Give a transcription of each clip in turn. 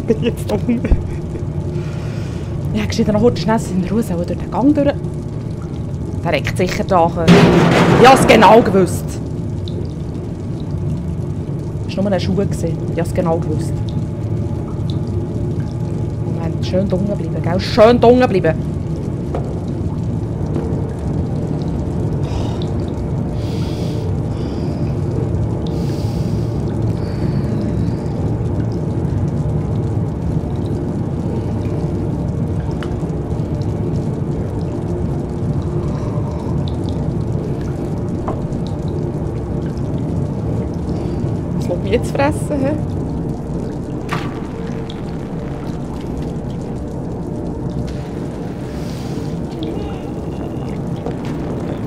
Jetzt bin ich jetzt unten. Ja, geschieht noch kurz schnell in der Ruhe, durch den Gang durch. Der regt sicher da. Ich habe es genau gewusst. Es war nur eine Schuhe. Ich habe es genau gewusst. Moment, schön dunkel bleiben, gell? Schön dunkel bleiben. Jetzt fressen. He?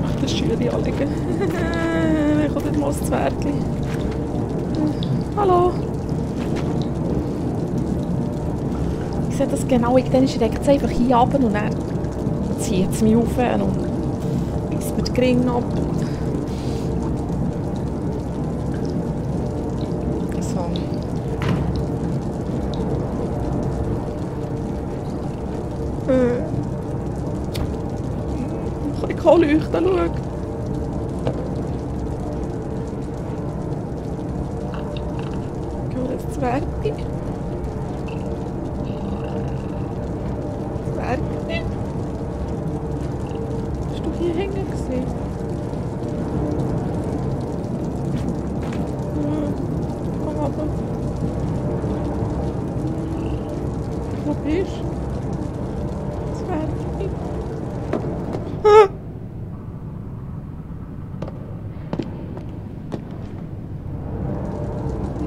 Ach, das Schüli anlegen. Ich komme nicht mal das Zwergli. Hallo. Ich sehe das genau. Dann schreckt es einfach hier runter und dann zieht es mich auf und isst mir den Gring ab. Ich kann leuchten, schau. Geh das Zwergli. Zwergli. Bist du hier hängen gesehen? Komm runter. Wo bist du?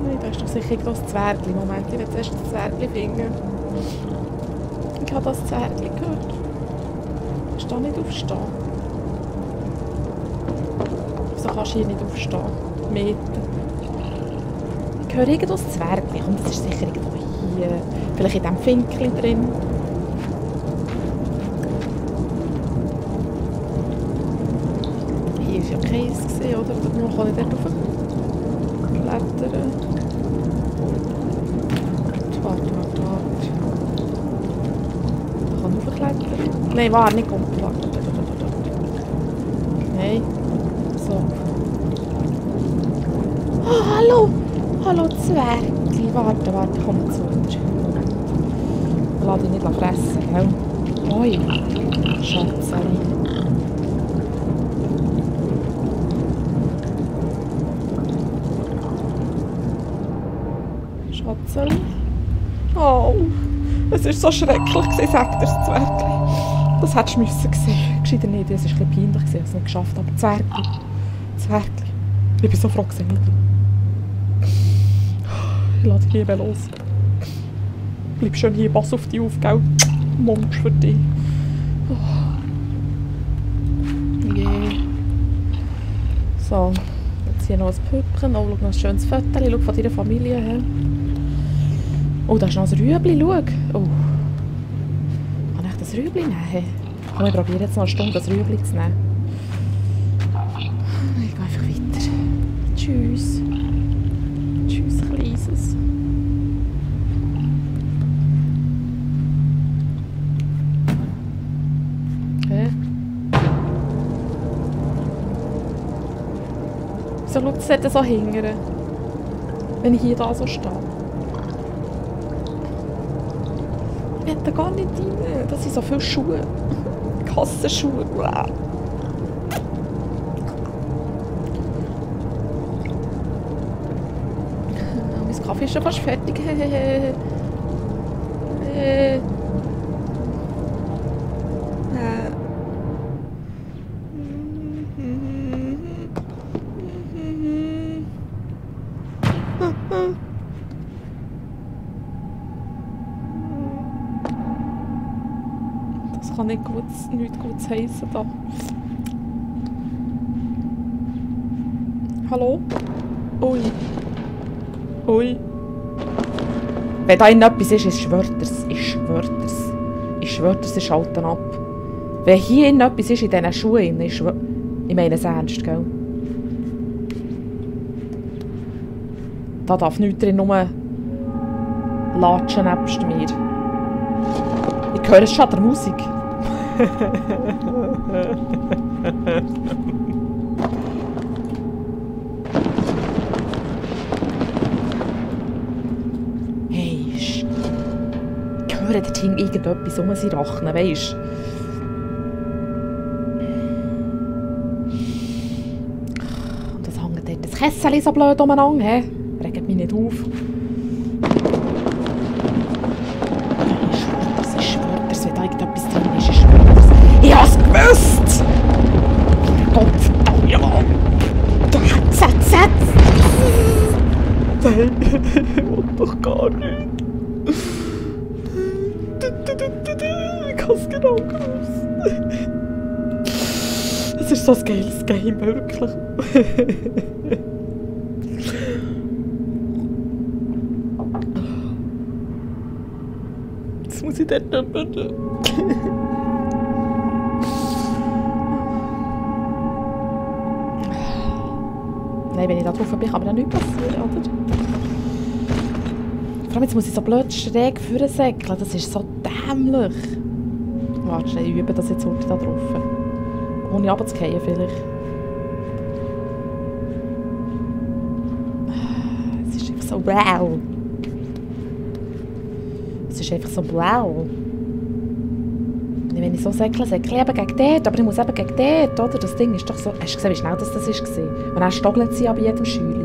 Nein, da ist doch sicher das Zwergli. Moment, ich will zuerst das Zwergli finden. Ich habe das Zwergli gehört. Kannst du nicht aufstehen? Wieso kannst du hier nicht aufstehen? Meter. Ich höre irgendwo das Zwergli. Und das ist sicher irgendwo hier. Vielleicht in diesem Finkel drin. Hier ist ja keins gesehen, oder? Da kann ich dort raufklettern. Warte. Da kann ich raufklettern. Nein, warte, nicht komplett. Warte. Nein. So. Oh, hallo! Hallo Zwergli. Warte, komm zu uns. Lass dich nicht fressen, gell? Oi. Schatzeli. Schatzeli. Oh. Es war so schrecklich, sagt das Zwergli. Das hättest du sehen müssen. Gescheiter nicht, es war ein bisschen peinlich, ich habe es nicht geschafft. Aber Zwergli. Ich bin so froh gewesen. Ich lasse dich lieber los. Bleib schön hier, pass auf dich auf, gell? Monsch für dich. Oh. Yeah. So, jetzt hier noch ein Püppchen. Oh, schau noch ein schönes Foto. Schau von deiner Familie her. Oh, da ist noch ein Rüebli, schau. Oh. Kann ich das Rüebli nehmen? Komm, ich probiere jetzt noch eine Stunde das Rüebli zu nehmen. Ich gehe einfach weiter. Tschüss. Tschüss, Kleines. Wieso schaut es dort so hingern? Wenn ich hier da so stehe. Ich will da gar nicht rein. Das sind so viele Schuhe. Kassenschuhe. Wow. Mein Kaffee ist schon fast fertig. Das kann nichts Gutes heissen da. Hallo? Ui. Ui. Wenn da etwas ist, ich schwöre es. Ich schwöre es, ich schalte ab. Wenn hier etwas ist in diesen Schuhen, ich meine es ernst, gell? Da darf nichts drin, nur latschen nebst mir. Ich höre schon der Musik. Hey, ich höre dort hinten irgendetwas um sie rachnen, weisst du? Und das hängt dort das Kessel so blöd umeinander, hä? Regt mich nicht auf. Ich schwöre, dass wenn da irgendetwas drin ist, ich schwöre. Ich hab's gewusst! Gott verdammt, ja! Du Setz! Nein, ich will doch gar nicht. Ich hab's genau gewusst. Das ist so ein geiles Game, wirklich. Jetzt muss ich dort nicht. Nein, wenn ich da drauf bin, kann mir dann nichts passieren, oder? Vor allem jetzt muss ich so blöd schräg vorsäckeln, das ist so dämlich. Warte schnell, ich übe das jetzt heute da drauf. Ohne runterzufallen vielleicht. Es ist einfach so wow. Es ist einfach so wow. Wenn ich so säckle ich eben gegen dort, aber ich muss eben gegen dort, oder? Das Ding ist doch so... Hast du gesehen, wie schnell das war? Und dann stoggelt sie bei jedem Schüli.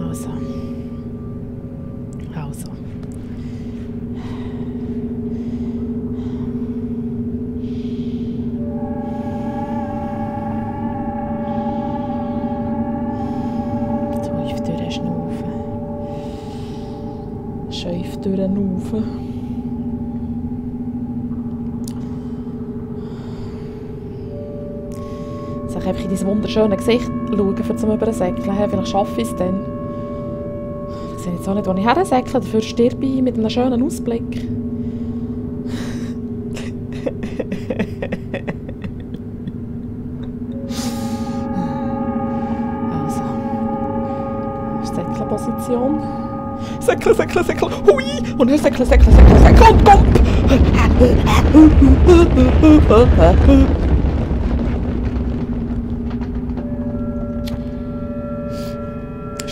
Also. Tief durchschnaufen. Schief durchnaufen. Ich einfach in dein wunderschöne Gesicht schauen, um zum Übersäckeln. Vielleicht schaffe ich es dann. Ich sehe jetzt auch nicht, wo ich hersäckle. Dafür stirbe ich mit einem schönen Ausblick. Also. Säckle-Position. Säckle. Hui! Und dann säckle und Bump!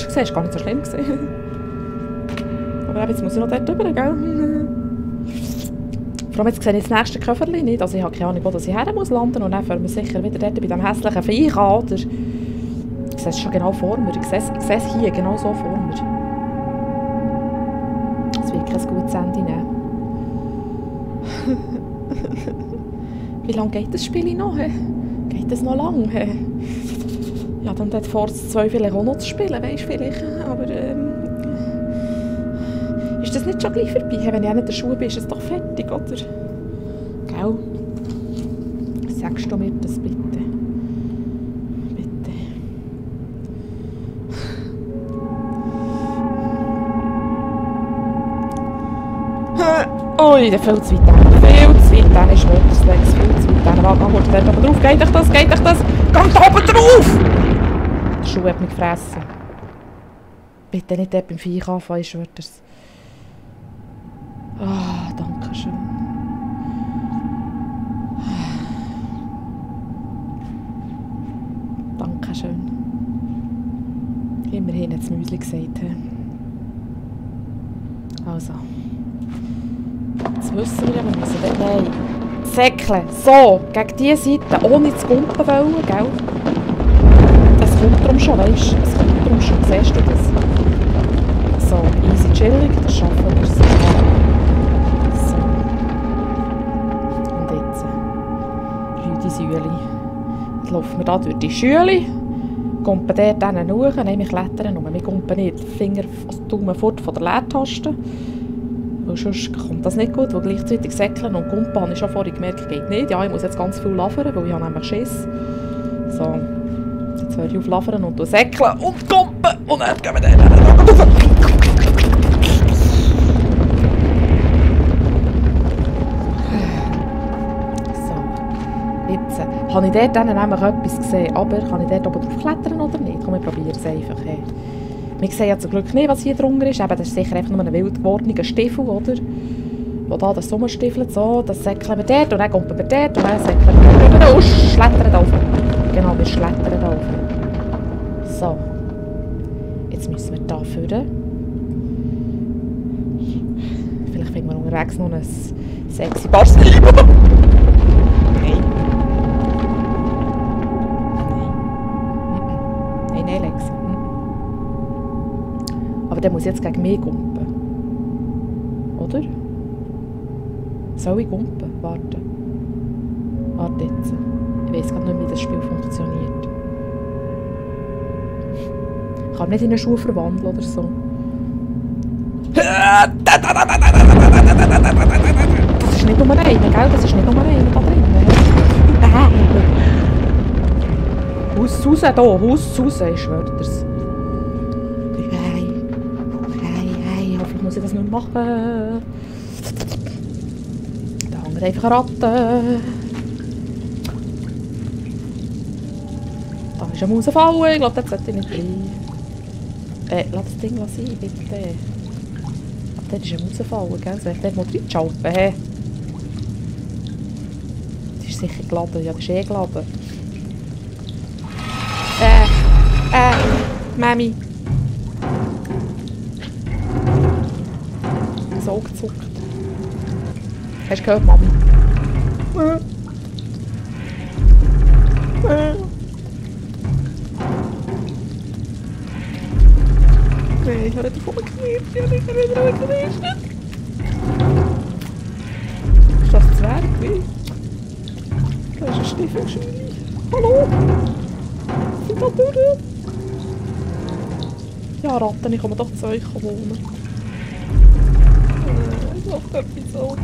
Das war gar nicht so schlimm. Aber jetzt muss ich noch dort rüber, gell? Vor allem jetzt sehe ich das nächste Köfferchen nicht. Also ich habe keine Ahnung, wo ich her muss landen. Und dann fahren wir sicher wieder dort bei diesem hässlichen Viech an, oder? Ich sehe es schon genau vor mir. Ich sehe es hier genau so vor mir. Es wird kein gutes Ende nehmen. Wie lange geht das Spiel noch? Geht das noch lang? Ja, dann dort vor 2 vielleicht auch noch zu spielen, weisst du vielleicht. Aber ist das nicht schon gleich vorbei? Wenn ich auch nicht in der Schule bin, ist es doch fertig, oder? Gell? Sagst du mir das bitte? Bitte. Ui, der viel zu weit hin. Viel zu weit hin ist wirklich längst. Viel zu weit hin. Warte mal, holst du dort oben drauf? Geht euch das? Geht euch das? Kommt da oben drauf! Der Schuh hat mich gefressen. Bitte nicht dort beim Viech anfangen, ich schwöre dir's. Ah, danke schön. Danke schön. Immerhin hat das Müsli gesagt. Also. Jetzt wissen wir ja, wir müssen dort... Nein. Säckeln. So, gegen diese Seite, ohne zu gumpen wollen, gell? Das kommt darum schon, weißt du? Es kommt darum schon, siehst du das? So, easy chillig, das schaffen wir so. So. Und jetzt. Rüdi Säuli. Jetzt laufen wir da durch die Schüle. Gumpen dort hinten hoch. Nein, wir klettern nur. Wir gumpen nicht. Finger, also Daumen fort von der Leertaste. Weil sonst kommt das nicht gut, weil gleichzeitig säckeln und gumpen habe ich schon vorhin gemerkt, geht nicht. Ja, ich muss jetzt ganz viel lavern, weil ich habe nämlich Schiss. So, jetzt höre ich auf lavern und säckeln und gumpen und dann gehen wir dann rauf. So, jetzt habe ich dort dann nämlich etwas gesehen, aber kann ich dort oben drauf klettern oder nicht? Komm, wir probieren es einfach. Hey. Wir sehen ja zum Glück nicht, was hier drunter ist. Eben, das ist sicher einfach nur ein wild gewordener Stiefel, oder? Wo da das Sommerstiefel, so, das säckeln wir dort und dann kommen wir dort und dann säckeln wir rüber und schlettern da rauf. Genau, wir schlettern da rauf. So. Jetzt müssen wir da führen. Vielleicht finden wir unterwegs noch ein sexy Barsel. Nein. Nein, Lex. Aber der muss jetzt gegen mich gumpen. Oder? Soll ich gumpen? Warte. Warte jetzt. Ich weiss gerade nicht, wie das Spiel funktioniert. Ich kann mich nicht in eine Schuhe verwandeln oder so. Das ist nicht Nummer 1, gell? Das ist nicht Nummer 1 da drin. Haus raus, hier, Haus raus, ich schwöre dir's. Hey, hoffentlich muss ich das nicht machen. Da hängt einfach eine Ratte. Da ist eine Maus gefallen, ich glaube, das sollte ich nicht rein. Lass das Ding sein, bitte. Aber dort ist eine Maus gefallen, gell? Soll ich dort mal reinschalten? Die ist sicher geladen, ja, die ist eh geladen. Mami. So gezuckt. Hast du gehört, Mami? Nein, ich habe nicht davon geknirscht. Ich habe nicht davon geknirscht. Ist das Zwerg? Wie? Da ist ein Stiefelschwein. Hallo? Sind da durch? Ja, Ratten, ich komme doch zu euch wohnen. Ich mache etwas oben.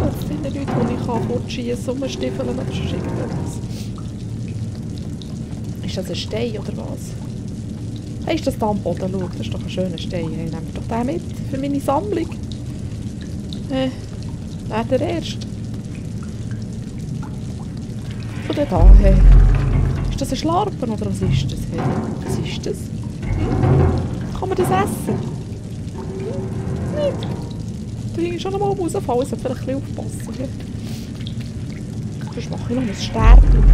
Das sind Leute, die ich fortschießen und stiefeln oder sonst irgendetwas. Ist das ein Stein oder was? Hey, ist das da am Boden? Schau, das ist doch ein schöner Stein. Hey, nehmen wir doch den mit für meine Sammlung. Wer der Erste? Oder da, hey. Ist das ein Schlarpen oder was ist das? Hey? Was ist das? Kann man das essen? Nicht. Da hinten schon einmal rausfallen, ich sollte vielleicht ein bisschen aufpassen. Hey? Sonst mache ich noch ein Stärbchen.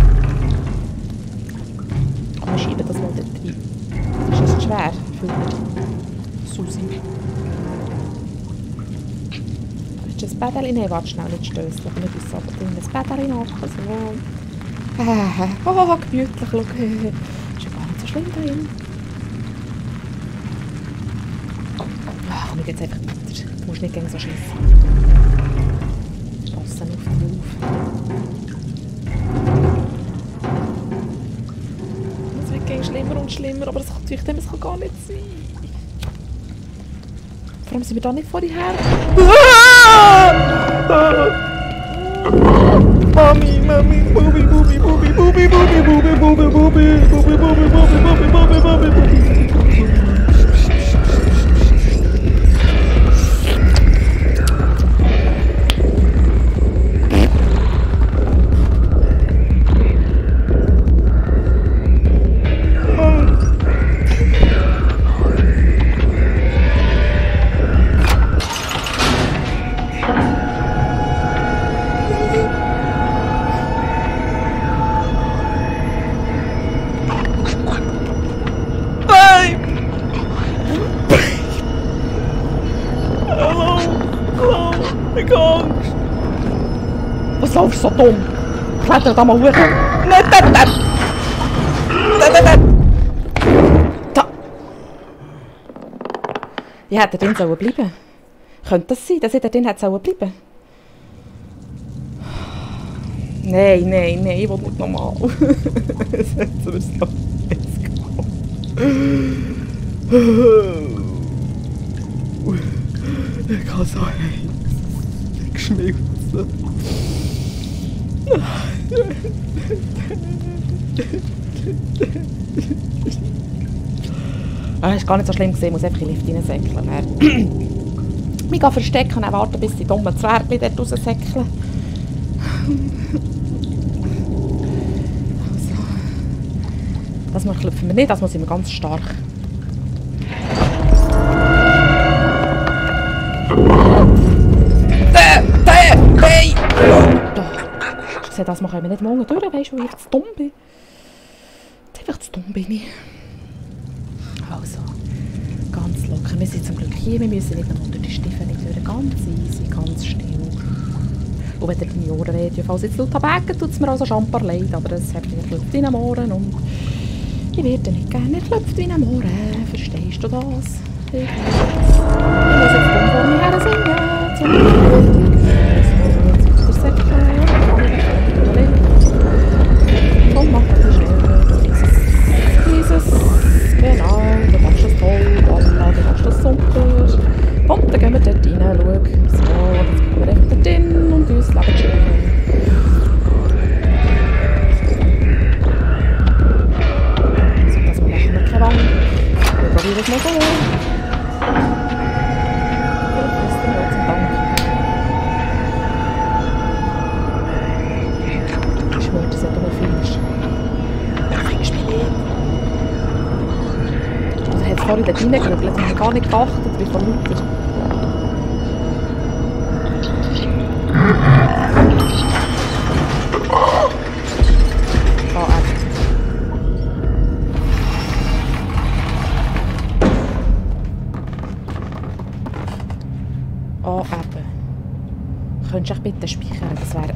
Komm, wir schieben das mal dort rein. Ist das schwer für Susi? Ist das Bädeli? Nein, warte schnell, nicht stößen. Aber nicht ins Sabbat. Das Bädeli nach. Oh, gemütlich, schau. Ist ja gar nicht so schlimm da drin. Komm, ich gehe jetzt einfach weiter. Du musst nicht gegen so schiessen. Passen auf dich auf. Es wird gegen schlimmer und schlimmer, aber es kann natürlich dem, es kann gar nicht sein. Vor allem sind wir da nicht vor dir her. Mami, Mami, Bubi, Bubi, Bubi, Bubi, Bubi, Bubi, Bubi, Bubi, Bubi, Bubi, Bubi, Bubi, Bubi, Bubi. Was laufst du so dumm? Kletter da mal hoch. Nicht da! Ich hätte drin bleiben sollen. Könnte das sein, dass ich da drin hätte bleiben sollen? Nein, nein, nein, ich will nicht normal. Setzen wir es noch. Ich kann so heiß. Ich schmilze. Es war gar nicht so schlimm, ich muss einfach in den Lift reinsäckeln. Ich gehe verstecken und warten, bis die dummen Zwerge dort raussäckeln. Das mal klopfen wir nicht, das sind wir ganz stark. Hey! Doch. Das machen wir nicht morgen durch, weißt du, weil ich zu dumm bin. Einfach zu dumm bin ich. Also, ganz locker. Wir sind zum Glück hier, wir müssen nicht noch unter die Stiefel durch. Ganz easy, ganz still. Und wenn ihr deine Ohren weht, falls jetzt laut Backen, tut es mir also schambar leid, aber es hat mir geklopft wie ein Ohren und ich werde nicht gerne geklopft wie ein Ohren. Verstehst du das? Ich muss jetzt dumm vor mir her singen. Zum der Sektor. Komm, mach das schnell. Dieses. Genau, du machst das toll. Voilà, du machst das super. Und dann gehen wir dort rein, schau. So, jetzt gehen wir einfach dort hin und uns leben chillen. So, dass wir machen keine Wand. Wir probieren es mal so. Besten Dank. Ich schwöre, das hat aber Fisch. Fisch bin ich. Also hat es vorhin dort reingerüttelt, ich habe gar nicht geachtet, wie von Luther. Oh, eben. Könntest du bitte speichern?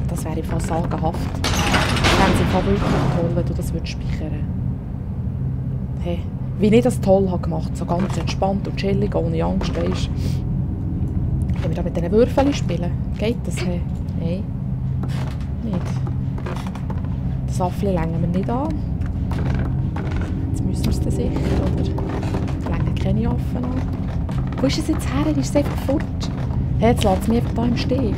Das wäre im Fall sagenhaft. Wenn sie im Fall wirklich toll, wenn du das speichern würdest. Hey, wie ich das toll habe gemacht, so ganz entspannt und chillig, ohne Angst, weisst du. Können wir da mit diesen Würfeln spielen? Geht das? Hey? Nein. Nicht. Das Affli längen wir nicht an. Jetzt müssen wir es dann sicher, oder? Längen keine Affen an. Wo ist es jetzt her? Ist es einfach fort? Hey, jetzt lässt es mich einfach hier im Stich.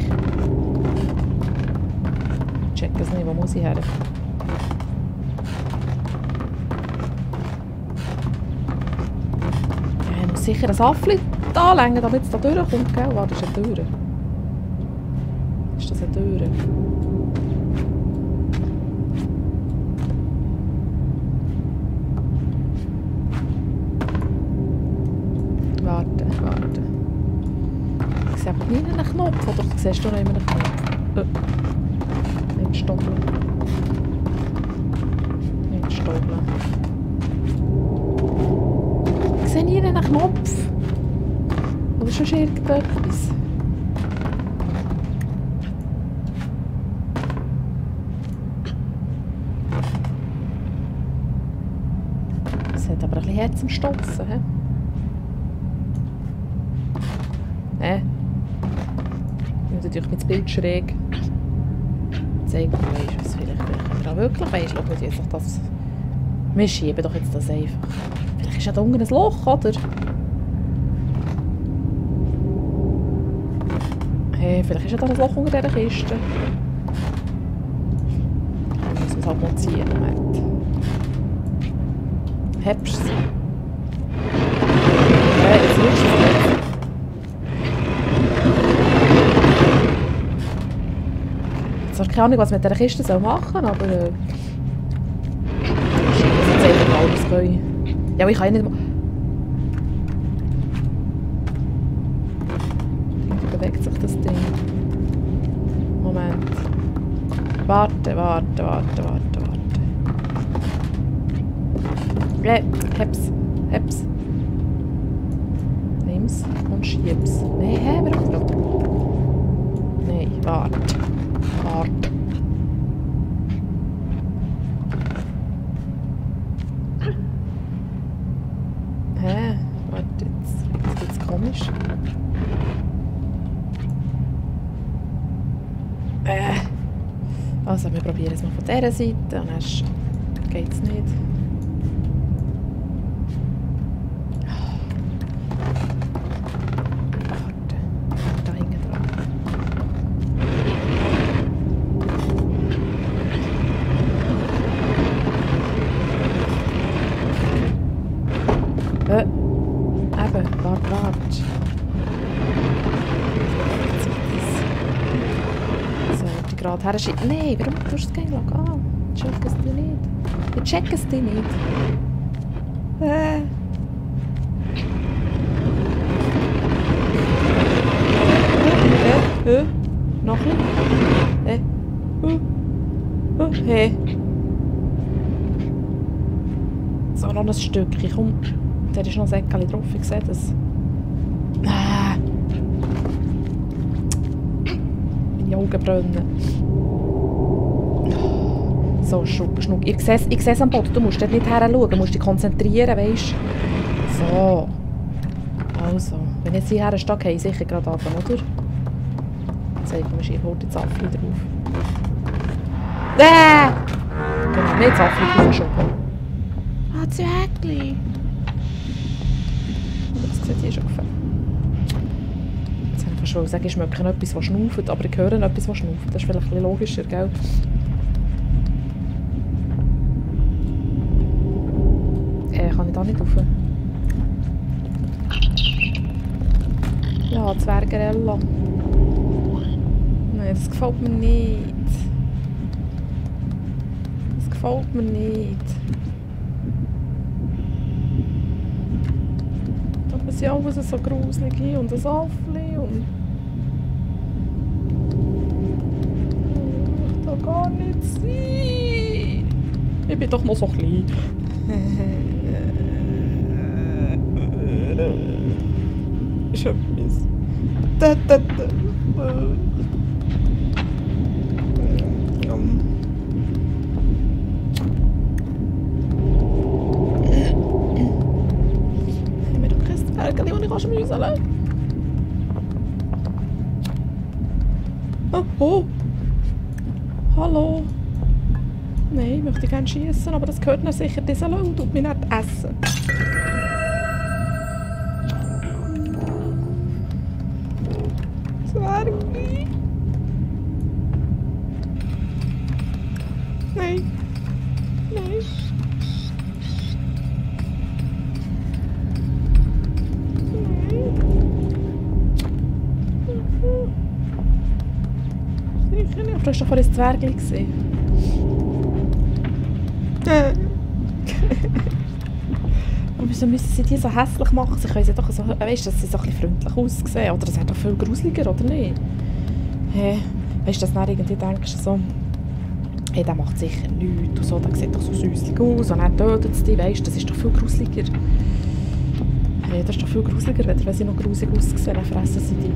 Ich check es nicht, wo muss ich her? Ich muss sicher ein Affli anlängen, damit es da durchkommt, gell? Warte, ist eine Tür? Ist das eine Tür? Warte. Ich sehe aber nie einen Knopf, oder siehst du noch immer einen Knopf? Nicht stoppeln. Nicht stoppeln. Ich sehe nie einen Knopf. Oder schon irgendetwas. Es hat aber ein bisschen Herz zum Stossen, hä? Ich natürlich mit dem Bild schräg. Zeig mir, weisst du, vielleicht können wir auch wirklich, weisst du, schau jetzt doch das. Wir schieben doch jetzt das einfach. Vielleicht ist ja da unten ein Loch, oder? Hey, vielleicht ist ja da ein Loch unter dieser Kiste. Dann müssen wir es halt mal ziehen, Moment. Hebst du es? Jetzt willst du es nicht. Ich habe keine Ahnung, was wir mit dieser Kiste machen sollen, aber das ist jetzt einfach alles gehen. Ja, aber ich kann ja nicht mal... Wie bewegt sich das Ding? Moment. Warte. Heb's. Nimm's und schieb's. Nein, warum? Nein, warte. Hä? Warte, jetzt wird's komisch. Also, wir probieren es mal von dieser Seite, und dann geht's nicht. Warte, da hinten dran. Eben, warte. So, die gerade her schieben. Nein, warum tust du es gleich an? Check es dir nicht. Ich check es dir nicht. Noch ein. Hey. So, noch ein Stückchen. Komm. Da ist noch ein Säckchen drauf. Ich sehe das. Meine Augen brennen. So, Schnuck. Ich sehe es am Boden. Du musst dort nicht her schauen. Du musst dich konzentrieren, weißt du? So. Also. Wenn ich jetzt hierher stehe, gehe ich sicher gerade runter, oder? Zeig mir hier, holt jetzt Apfel drauf. Genau, nicht das Apfel draufgeschoben. Ah, Zwergli. Das sieht hier schon gefällt. Jetzt habe ich fast sagen, ich schmecke etwas, was schnauft, aber ich höre etwas, was schnauft. Das ist vielleicht ein bisschen logischer, gell? Kann ich da nicht rauf? Ja, Zwergerella. Nein, das gefällt mir nicht. Das gefällt mir nicht. Da sind alles so gruselig hier und ein Affli und... Ich will da gar nicht sein. Ich bin doch noch so klein. Ist etwas. Und ich kann schmüseln. Oh! Hallo! Nein, ich möchte gerne schießen, aber das gehört mir sicher dieser Löwe und tut mich nicht essen. Zwergli! Nein! Nein! Sicher nicht. Du hast doch vorhin ein Zwergli gesehen. Und wieso müssen sie die so hässlich machen? Sie können sie doch so, weißt du, dass sie so ein bisschen freundlich aussehen. Oder das wäre doch viel gruseliger, oder nicht? Hey, weißt du, dass du dann irgendwie denkst, so, hey, der macht sicher nichts und so, der sieht doch so süßlich aus und dann tötet es dich, weißt du, das ist doch viel gruseliger. Hey, das ist doch viel gruseliger, wenn sie noch gruselig aussehen, dann fressen sie dich.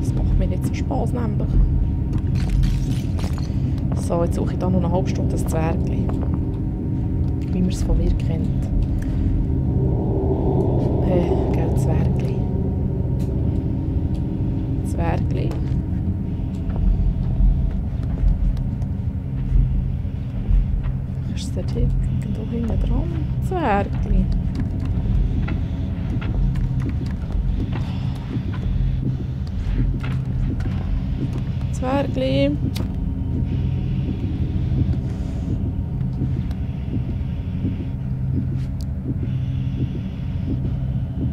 Das macht mir nicht so Spass, nämlich. So, jetzt suche ich da noch eine halbe Stunde das Zwergli. Wie man es von mir kennt. Hey, gell, Zwergli. Zwergli. Ist es dort irgendwo hinten dran? Zwergli. Zwergli.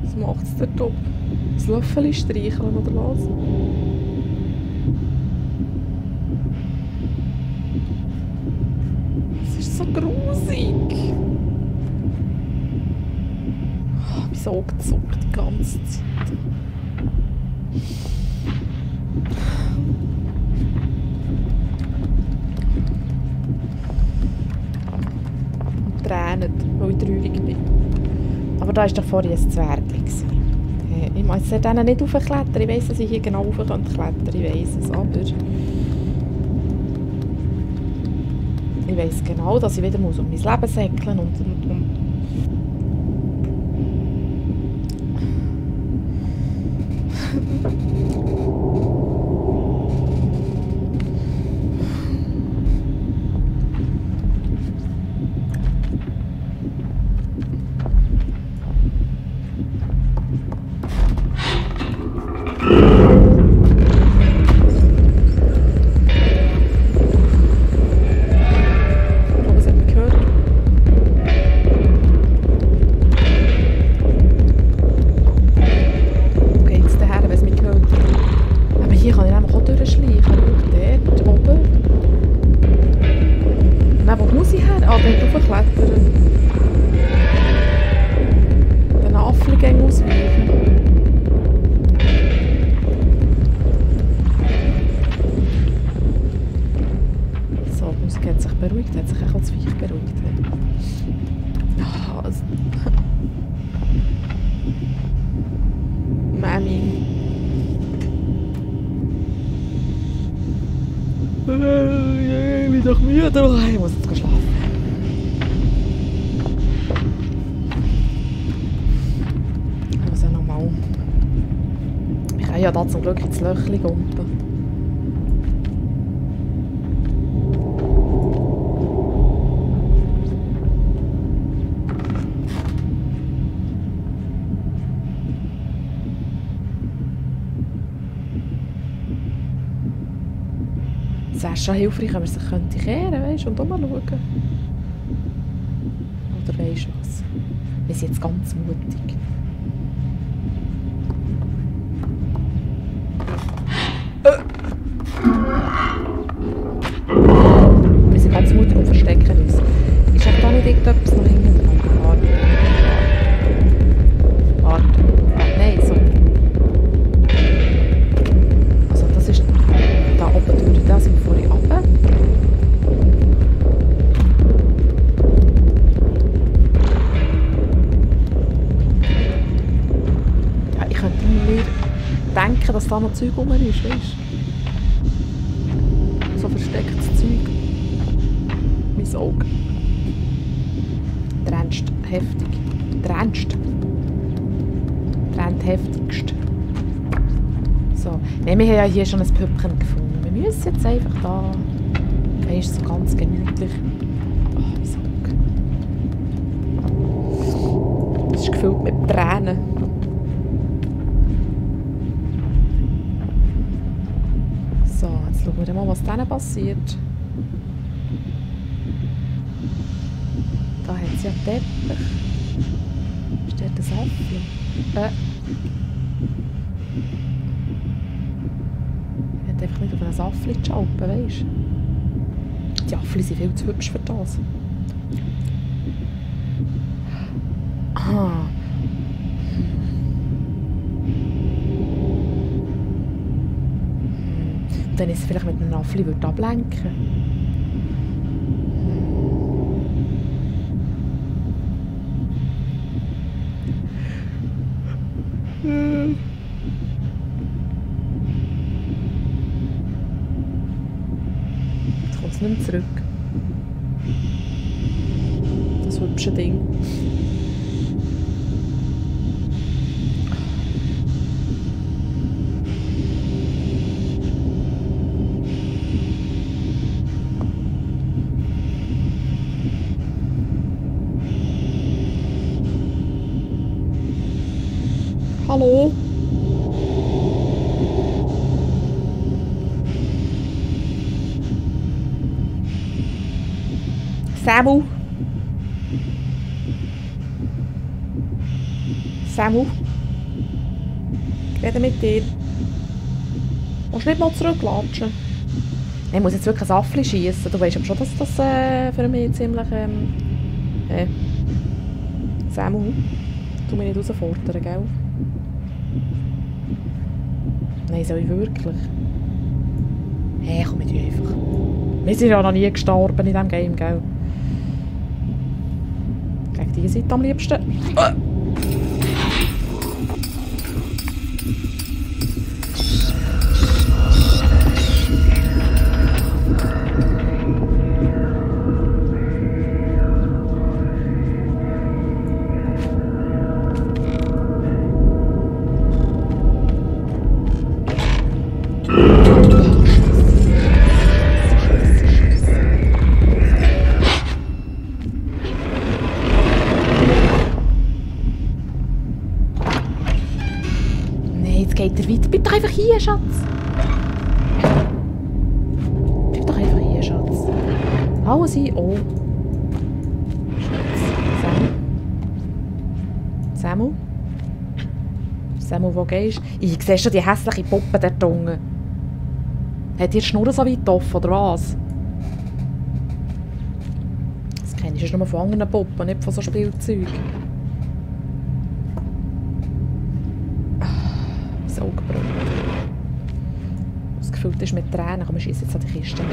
Was macht es dort oben? Das Löffel streicheln oder was? Es ist so grusig. Oh, mein Auge zuckt die ganze Zeit. Und tränen, weil ich traurig bin. Aber da war doch vorhin ein Zwergli. Ich muss denen nicht raufklettern. Ich weiss, dass ich hier genau rauf klettern könnte. Ich weiss es, aber... Ich weiss genau, dass ich wieder um mein Leben säckeln und... Okay, jetzt daher, wenn es mich gehört. dort hochklettern. Den Affengängen ausweichen. So, die Musik hat sich beruhigt, hat sich auch das Viech beruhigt. Ja, also. Mami. Ich bin doch müde. Ich muss jetzt schlafen. Ich muss ja nochmal. Ich kann ja da zum Glück ins Löchchen gumpen. Es wäre schon hilfreich, wenn man sich kehren könnte, weißt, und umschauen. Oder weisst du was? Wir sind jetzt ganz mutig. Wir sind ganz mutig und verstecken uns. Ist auch da nicht irgendetwas noch hinten dran? Warte. Warte. Nein, so. Also das ist da oben durch, da sind wir vorhin runter. Ja, ich könnte mir denken, dass da noch Zeug rum ist, weißt du? So verstecktes Zeug. Mein Auge. Trennst heftig. Trennst. Trennt heftigst. So. Nein, wir haben ja hier schon ein Püppchen gefunden. Wir müssen jetzt einfach da. Weißt du, so ganz gemütlich. Oh, mein Auge. Das ist gefüllt mit Tränen. So, jetzt schauen wir mal, was denen passiert. Da hat sie ja Teppich. Ist dort ein Apfel? Ich hätte einfach nicht auf einen Apfel schalten, weißt du? Die Apfel sind viel zu hübsch für das. Ah. Dann ist es vielleicht mit einem Apfel ablenken. Jetzt kommt es nicht mehr zurück. Das hübsche Ding. Hallo? Samu? Samu? Ich rede mit dir. Willst du nicht mal zurücklatschen? Ich muss jetzt wirklich ein Affli schiessen. Du weißt aber schon, dass das für mich ziemlich... Samu? Du mich nicht herausfordern, gell? Nein, soll ich wirklich? Hey, komm mit dir einfach. Wir sind ja noch nie gestorben in diesem Game, gell? Gegen diese Seite am liebsten. Geht er weiter? Bleib doch einfach hier, Schatz! Bleib doch einfach hier, Schatz. Hauen Sie. Oh. Schatz. Samu? Samu, wo gehst du? Ich sehe schon die hässliche Puppe dort unten. Hat die Schnur so weit offen, oder was? Es Das ist nur von anderen Puppen, nicht von so Spielzeugen. Mein Auge brennt. Das gefüllt ist mit Tränen, komm, wir schiessen jetzt an die Kiste.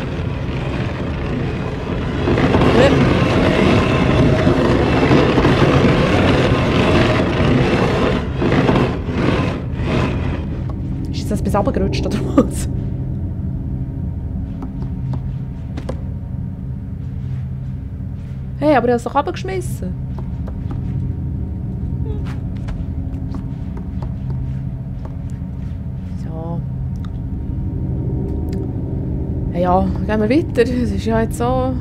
Ist das bis runtergerutscht oder was? Hey, aber er hat es doch runtergeschmissen. So. Hey, ja, gehen wir weiter. Es ist ja jetzt so.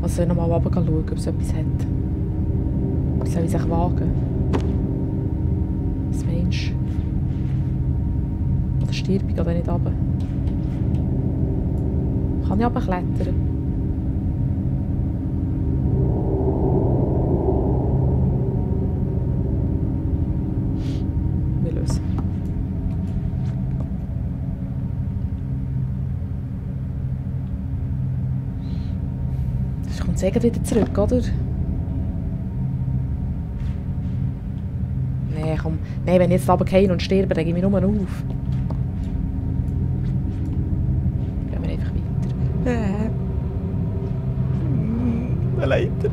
Also soll ich nochmal runter schauen, ob es etwas hat. Wie soll ich sich wagen? Was meinst du? Oder stirb ich oder nicht runter? Kann ich runterklettern? Wir lösen. Das kommt sicher wieder zurück, oder? Nee, komm. Nee, wenn ich jetzt runterfallen und sterbe, dann gebe ich mich nur auf. Gehen wir einfach weiter. Eine Leiter.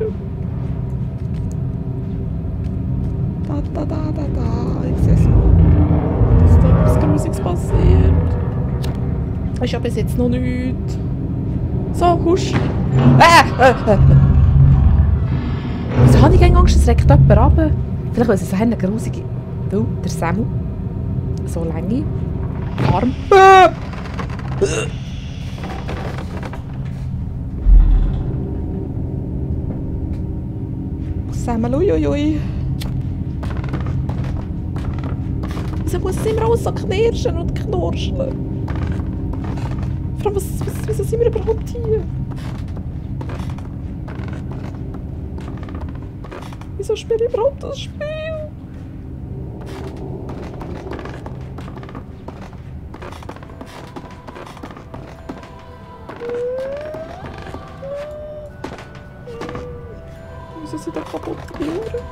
Da. Ich sehe es. Dass da etwas Grusiges passiert. Ist ja bis jetzt noch nichts. So, husch. Wieso habe ich keine Angst, es regt jemand runter? Vielleicht, weil es so eine grusige... Oh, der Samu. So lange. Arm. Samu, uiuiui. Wieso muss es immer alles so knirschen und knurscheln? Vor allem, wieso sind wir überhaupt hier? Wieso spiele ich überhaupt das Spiel? Wieso sind da kaputte Türen?